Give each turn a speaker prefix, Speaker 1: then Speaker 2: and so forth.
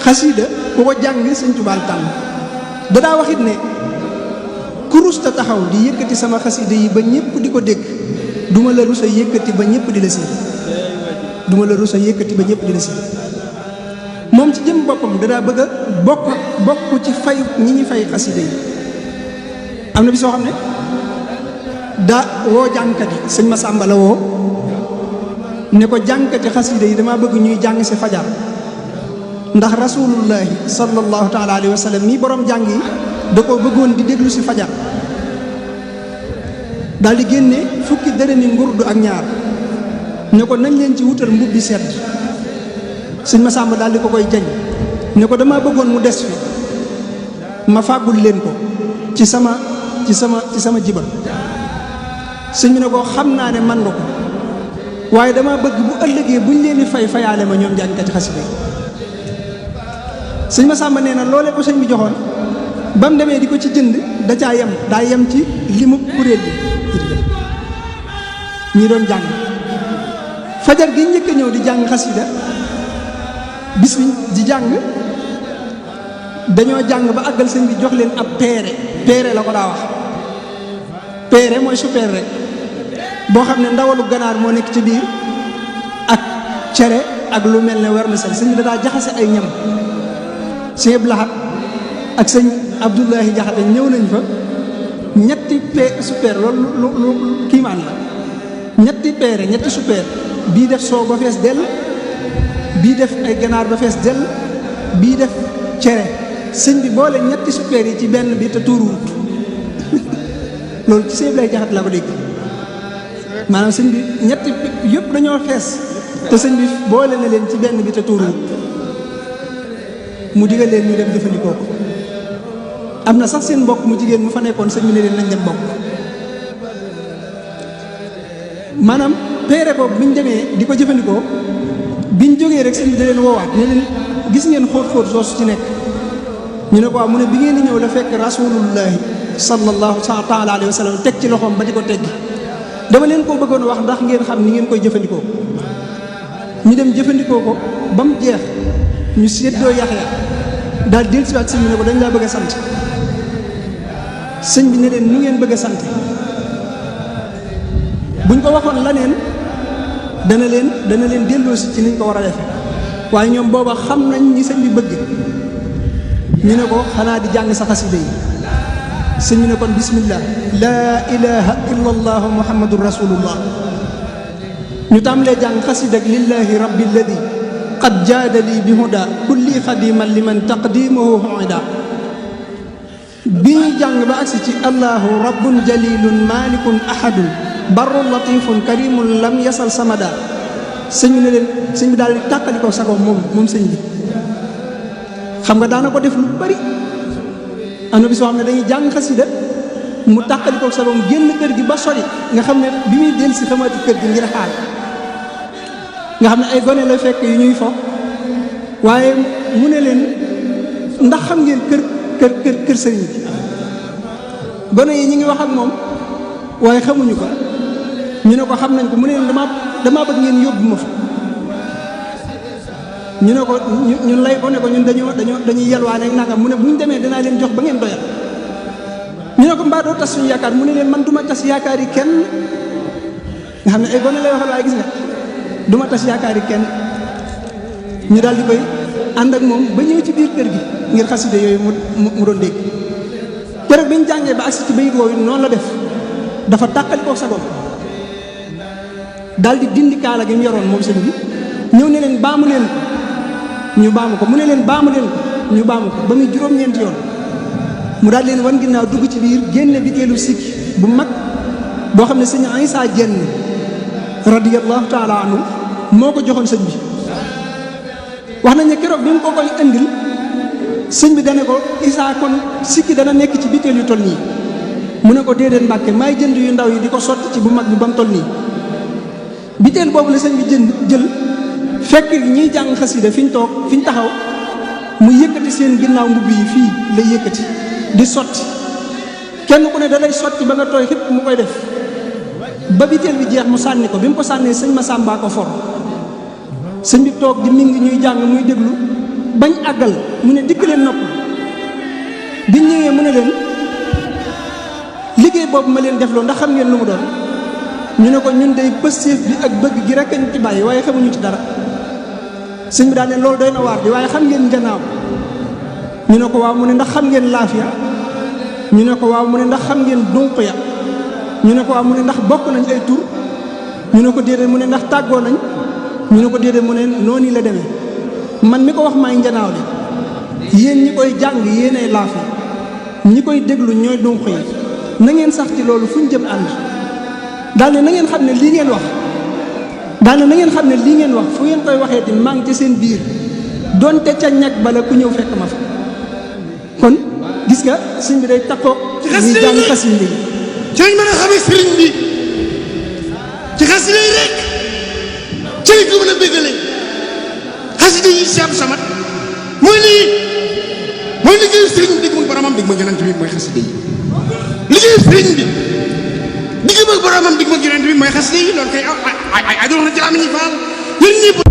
Speaker 1: xasida ku ko jàng sëñ Tuubaa tànn dadaa waxit ne kurus ta taxaw di yëkkati sama xasida yi ba ñëpp di ko dégg duma la rusa yëkkati ba ñëpp di la séen duma la rusa yëkkati ba ñëpp di la séen moom ci jëm boppam dadaa bëgg a bokk ci fay ñi ñi fay xasida yi am na bi soo xam ne daa woo jàngkat yi sëñ Masamba la woo ne ko jàngkati xasida yi dama bëgg ñuy jàng si fajar ndax rasulullahi sallallahu taala alayhi wa sallam mii borom jàng yi da koo bëggoon di déglu si fajar daal di génne fukki dërëmi ngurdu ak ñaar ne ko nañ leen ci wutal mbubbi sedd sëñ Masamba daal di ko koy jañ ne ko dama bëggoon mu des fi ma fàggul leen ko ci sama jibal sëñ bi ne ko xam naa ne man nga ko waaye dama bëgg bu ëllëgee buñ leen di fayaale ma ñoom jàngkati xasida yi sëñ Masamba nee na loolee ko sëñ bi joxoon ba mu demee di ko ci jënd da caa yem daa yem ci limu kuréel bi ñi doon jàng fajar gi njëkk a ñëw di jàng xasida bis bi di jàng dañoo jàng ba àggal sëñ bi jox leen ab peere la ko daa wax peere mooy super rek boo xam ne ndawalu ganaar moo nekk ci biir ak cere ak lu mel ne wermesel sëñ bi da daa jaxase ay ñam sëñ Abdou Lahad ak sëñ Abdoulahi Jaxate ñëw nañ fa ñetti super loolu lu kiimaan la ñetti super bii def soow ba fees dell bii def ay ganaar ba fees dell bii def cere sëñ bi boole ñetti super yi ci benn bi te tuuruwut loolu ci sëñ Abdoulahi Jaxate laa ko dégg maanaam sëñ bi ñetti yëpp dañoo fees te sëñ bi boole na leen ci benn bi te tuuruwut mu digal leen ñu dem jëfandikoo ko am na sax seen mbokk mu jigéen mu fa nekkoon sëñ bi ne leen nañ dem bokk maanaam peere boobu bi ñu demee di ko jëfandikoo biñ jógee rek sëñ bi da leen woowaat ne leen gis ngeen xóot soosu ci nekk ñu ne ko waaw mu ne bi ngeen di ñëw la fekk rasulullahi sallallahu taala alayhi wa sallam teg ci loxoom ba di ko teggi dama leen koo bëggoon wax ndax ngeen xam ni ngeen koy jëfandikoo ñu dem jëfandikoo ko ba mu jeex ñu séddoo Yaxya daal dellusiwaat sëñ bi ne ko dañ laa bëgg a sant sëñ bi ne leen nu ngeen bëgg a sant buñ ko waxoon laneen dana leen delloosi ci niñ ko war a defe waaye ñoom booba xam nañ ñi sëñ bi bëgg ñu ne ko xanaa di jàng sa xasida yi sëñ bi ne kon bismillah laa ilaha illa allah muhammadun rasulullah ñu tàmbalee jàng xasida ak lillahi rabbi alladi qad jaadali bi huda kulli xadiman liman taqdimuhu huida bi ñuy jàng ba agsi ci allahu rabbun jalilun malikun ahadun barrun latifun karimun lam yasal samada sëñ bi ne leen sëñ bi daal di tàqali ko sago moom sëñ bi xam nga daana ko def lu bari am na bi soo xam ne dañuy jàng xasida mu tàqali ko sago génn kër gi ba sori nga xam ne bi muy del si xamaati kër gi ngir xaal nga xam ne ay gone la fekk yu ñuy fo waaye mu ne leen ndax xam ngeen kër sëriñ bi gone yi ñi ngi wax ak moom waaye xamuñu ko ñu ne ko xam nañ ko mu ne leen dama bëgg ngeen yóbbu ma fa ñu ne ko ñun lay ko ne ko ñun dañuy yelwaane ak nangam mu ne bu ñu demee dinaa leen jox ba ngeen doyal ñu ne ko mbaa doo tas suñu yaakaar mu ne leen man duma tas yaakaar yi kenn nga xam ne ay gone lay waxal waaye gis nga duma tas yaakaar yi kenn ñu daal di koy ànd ak moom ba ñëw ci biir kër gi ngir xaside yooyu mu doon dégg keroog bi ñu jàngee ba agsi ci bayit woowu noonu la def dafa tàqali ko sagoom daal di dindi kaala gi mu yoroon moom sëñ bi ñëw ne leen baamu leen ko ñu baamu ko mu ne leen baamu leen ko ñu baamu ko ba muy juróom-ñeenti yoon mu daal leen wan ginnaaw dugg ci biir génne biteelu sikki bu mag boo xam ne sëñ Isaa Jenn radiyallahu taala anhu moo ko joxoon sëñ bi wax nañ ne keroog bi mu ko koy andil sëñ bi dane ko Isaa kon sikki dana nekk ci biteel yu toll nii mu ne ko déedéet Mbàkke may jënd yu ndaw yi di ko sotti ci bu mag bi ba mu toll nii biteel boobu la sëñ bi jël fekk ñiy jàng xasida fi ñu toog fi ñu taxaw mu yëkkati seen ginnaaw mbubb yi fii lay yëkkati di sotti kenn ku ne da lay sotti ba nga tooy xëpp mu koy def ba biteel bi jeex mu sànni ko bi mu ko sànnee sëñ Masamba ko for sëñ bi toog di mingi ñuy jàng muy déglu bañ àggal mu ne dikk leen nopp biñ ñëwee mu ne leen liggéey boobu ma leen defloo ndax xam ngeen lu mu doon ñu ne ko ñun day pëstéef bi ak bëgg gi rek ñu ci bàyyi waaye xamuñu ci dara sëñ bi daal ne loolu doy na waar bi waaye xam ngeen njanaaw ñu ne ko waaw mu ne ndax xam ngeen laafiya ñu ne ko waaw mu ne ndax xam ngeen dunq ya ñu ne ko waaw mu ne ndax bokk nañ ay tur ñu ne ko déedéet mu ne ndax tàggoo nañ ñu ne ko déedéet mu ne noonu la demee man mi ko wax maay njanaaw li yéen ñi koy jàng yéenay laafiya ñi koy déglu ñooy dunq yi na ngeen sax ci loolu fu ñu jëm ànd daal ne na ngeen xam ne lii ngeen wax daal ne na ngeen xam ne lii ngeen wax fu ngeen koy waxee ti maa ngi ci seen biir donte ca ñag bala ku ñëw fekk ma fa kon gis nga sëñ bi day takkoo ñuy jàng xasida yi
Speaker 2: ci lañ mën a xamee sëriñ bi ci xasida yi rek ci lañ ko mën a béggale xasida yi si am samat mooy lii mooy liggéeyu sëriñ bi digg mag boromam digg mag yonent bi mooy xasida yi liggéeyu sëriñ bi digg mag boromam digg mag yonent bi mooy xasida yi loolu kay ay doon na jaraam ñi faal ñun ñëpp